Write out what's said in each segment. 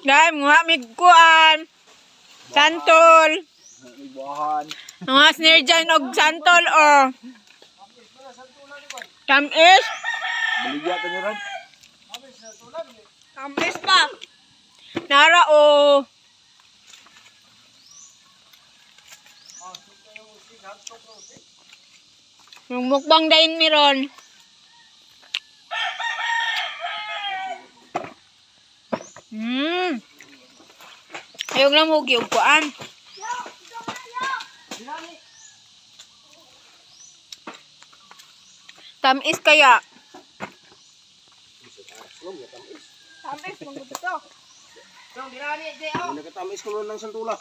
Dahil mga migkuan. Santol. Buwahan. Mga snare dyan og santol o. Tamis. Baligya ta niyo ron. Tamis pa. Nara o. Yung mukbang dayon miron. Ayog lang hugi og kuan. Tamis kaya. Tamis manguto. Hindi nakatamis ko ng santula.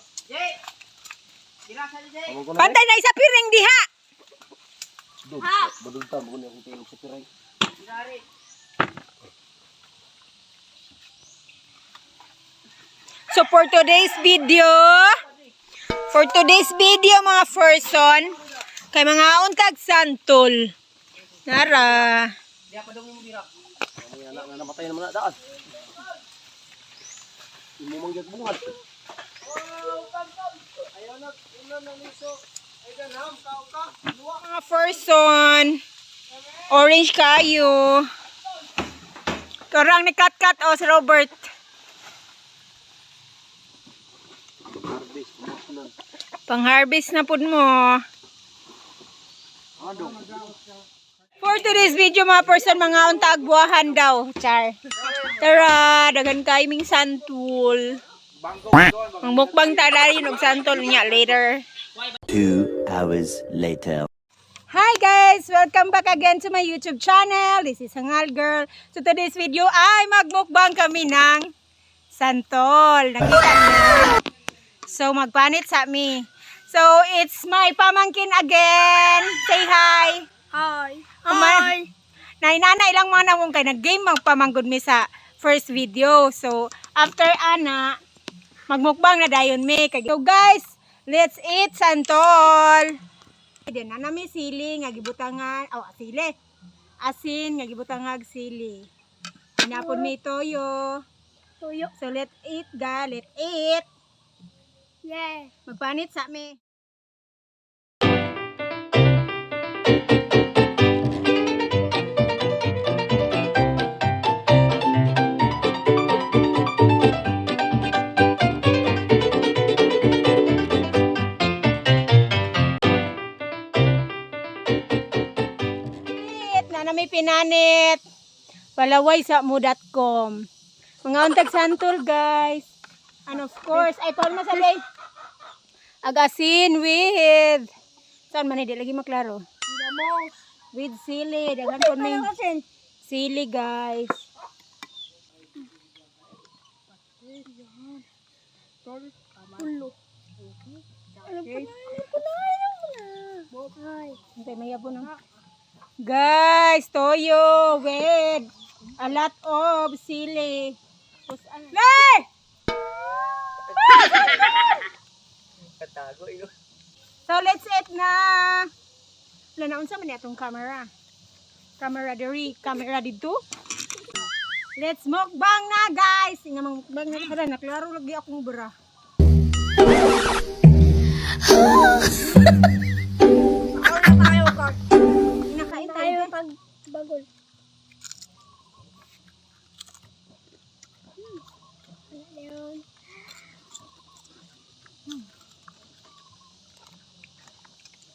Pantay na isa piring diha. Badulta mo akong tilog sa piray. So for today's video mga person, kay mga untag santol. Nara. May anak na namatay naman na daan. Imo mang bungal. Mga person, orange kayo. Karang ni Kat Kat o si Robert. Harvest mo na. Pang-harvest na pud mo. Ano? For today's video mga person, mga untag buwahan daw. Char. Tara, daghan kayo ming santol. Ang mukbang ta dayon og santol niya later. 2 hours later. Hi guys! Welcome back again to my YouTube channel. This is Hangal Girl. So today's video ay magmukbang kami ng santol. Nakita niyo? So magpanit sa mi. So it's my pamangkin again. Say hi. Hi. Hi. Nainana ilang mga namong kay nag-game magpamanggod mi sa first video. So after ana magmukbang na dayon mi. So guys, let's eat santol. Then ana mi sili nga gibutangan, oh sili. Asin nga gibutangag sili. Hinapon mi toyo. Tuyo. So let's eat ga, let's eat. Yeah. Magpanit sa mi. Na nami pinanit. Palaway sa mo.com. Mga untag santol, guys. And of course, ay Paul masalay. Agasin with saan man hindi lagi maklaro. With sili, daghan po may Asin. sili, guys. Ulo. Alam ko na, alam ko na, alam ko na. Ay. Hintay may abo no. Guys, toyo with a lot of sili. Tapos, ano? Lay! Katago ino. So let's eat na. Wala na unsa man atong camera. Camera diri, camera didto. Let's mukbang na guys. Nga mukbang na kada naklaro lagi akong bra. Tayo pag. Nakain Tayo tayo. pag bagol. Wala na yun.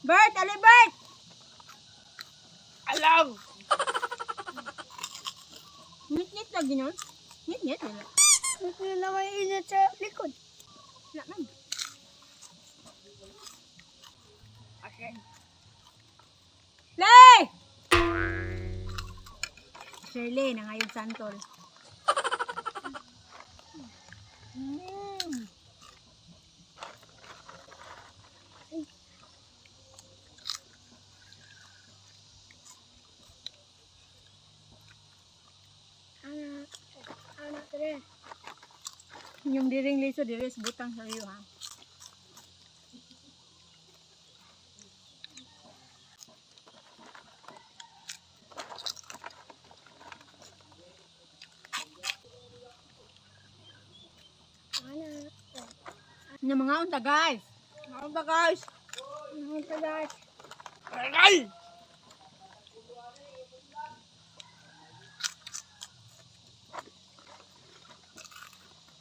Bert, ali Bert. Alam. Ngit-ngit lagi nun. Ngit-ngit wala. Hindi na naman init sa likod. Wala man. Lay! Shirley, nangayog santol. Anak. Anak rin. Yung diring liso, diris butang sa iyo ha. Nga mga unta, guys. Mga unta, guys. Mga unta, guys. Aray!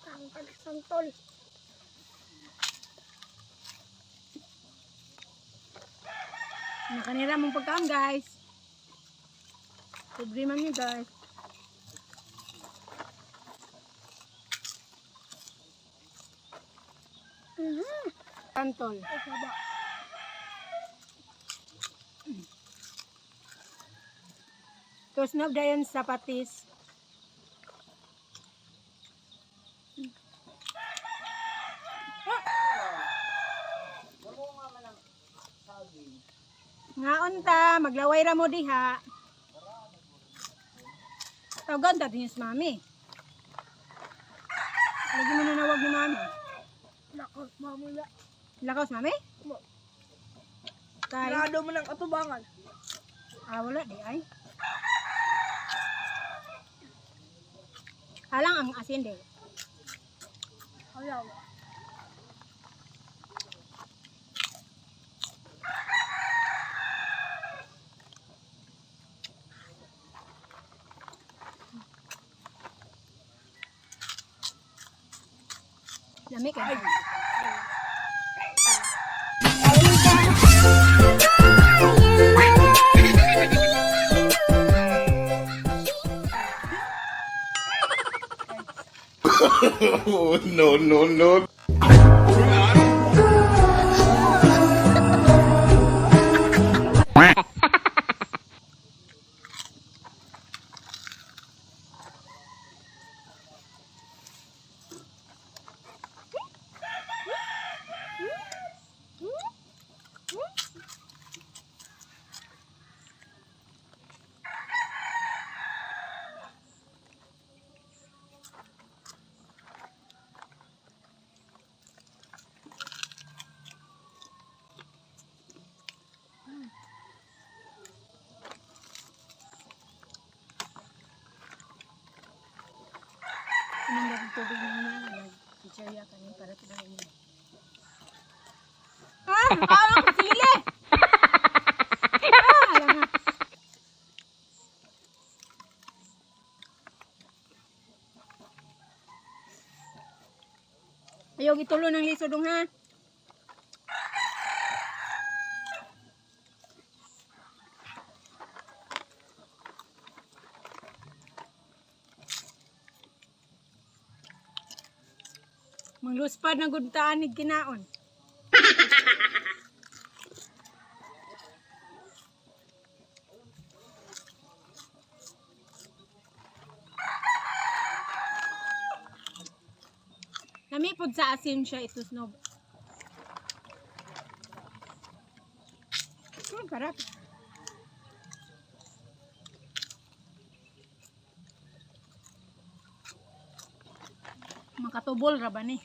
Ang pagsantol. Nakanira mong pagkaon, guys. Pobre man niyo, guys. Santol. Ay, saba. Tusnob dayon sa patis. Ngaon ta, maglaway ra mo diha. Tawagan ta din si mami. Lagi mo nanawag ni mami. Lakos, mamula. Lakaw si mami? Mo. Kay, Sarado mo ng katubangan. ah, wala di ay. Alang ang asin di. Ayaw. Lami kay. Oh, no, no, no. Inom na ng tubig ninyo. Nag-chichirya kami para tuloy inyo. Ah! Parang sili! Ah! Alam na. Ayaw gitulo ng liso dong ha. Mangluspad na gud taan ni kinaon. Nami pud sa asin siya ito snob. Sarap. Makatubol ra ba ni?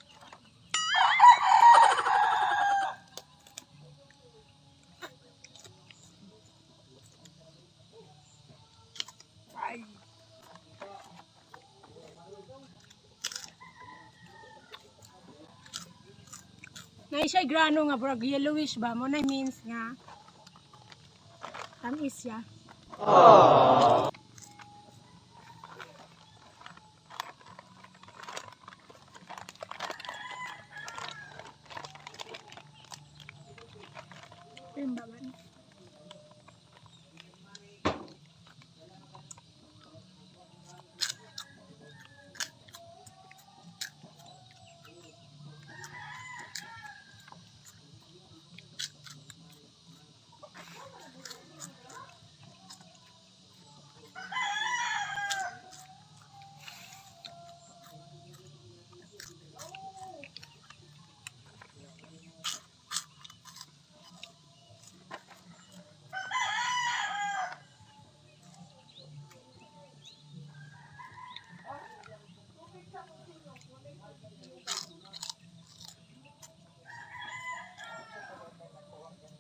Na siya grano nga brog yellowish ba mo na means nga tamis siya. Timbangan.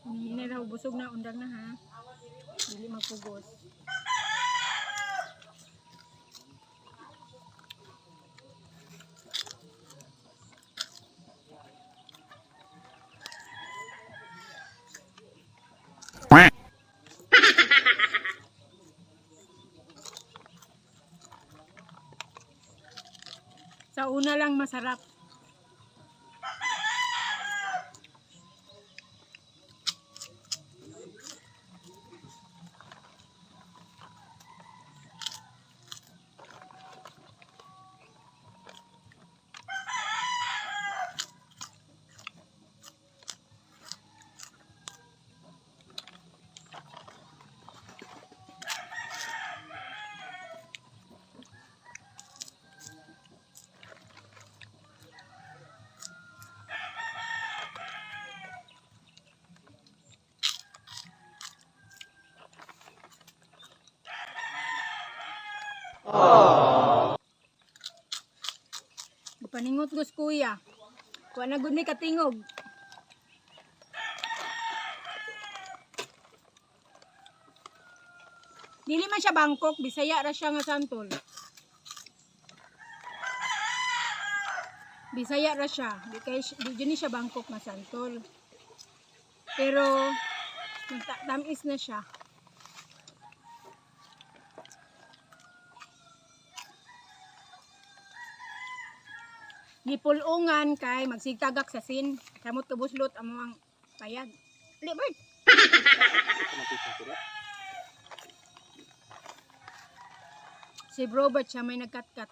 Hindi na busog na undang na ha. Dili magpugos. Sa una lang masarap. Paningot gus kuya. Kuha na gud ni katingog. Dili man siya Bangkok, Bisaya ra siya nga santol. Bisaya ra siya, di kay di jud ni siya Bangkok nga santol. Pero tamis na siya. Gipulungan kay magsigtagak sa sin. Samot kabuslot amo ang payag. Li bird. Si Robert siya may nagkatkat.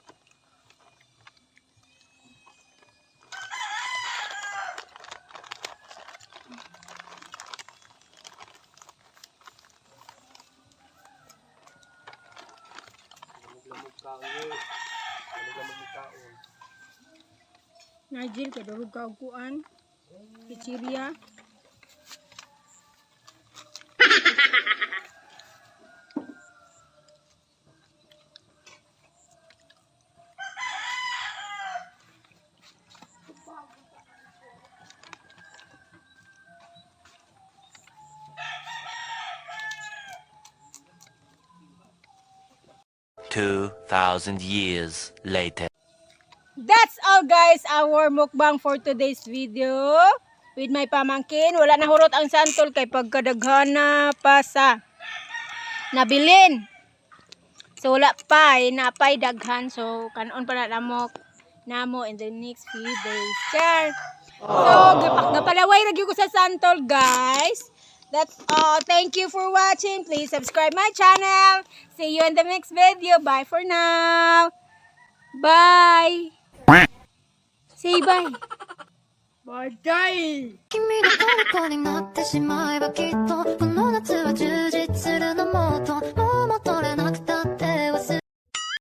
Lamog kaon yun. Lamog kaon. Nigel kay durog ka og kuan. Chichirya. 2,000 years later. That's all guys, our mukbang for today's video. With my pamangkin, wala na hurot ang santol kay pagkadaghana pa sa nabilin. So wala pa, eh, napay daghan. So kanon pa na lamok namo in the next few days. Share. So gapalaway ra gyud ko sa santol guys. That's all. Thank you for watching. Please subscribe my channel. See you in the next video. Bye for now. Bye. Say bye. Bye. 君の虜になってしまえばきっとこの夏は充実するのもっと。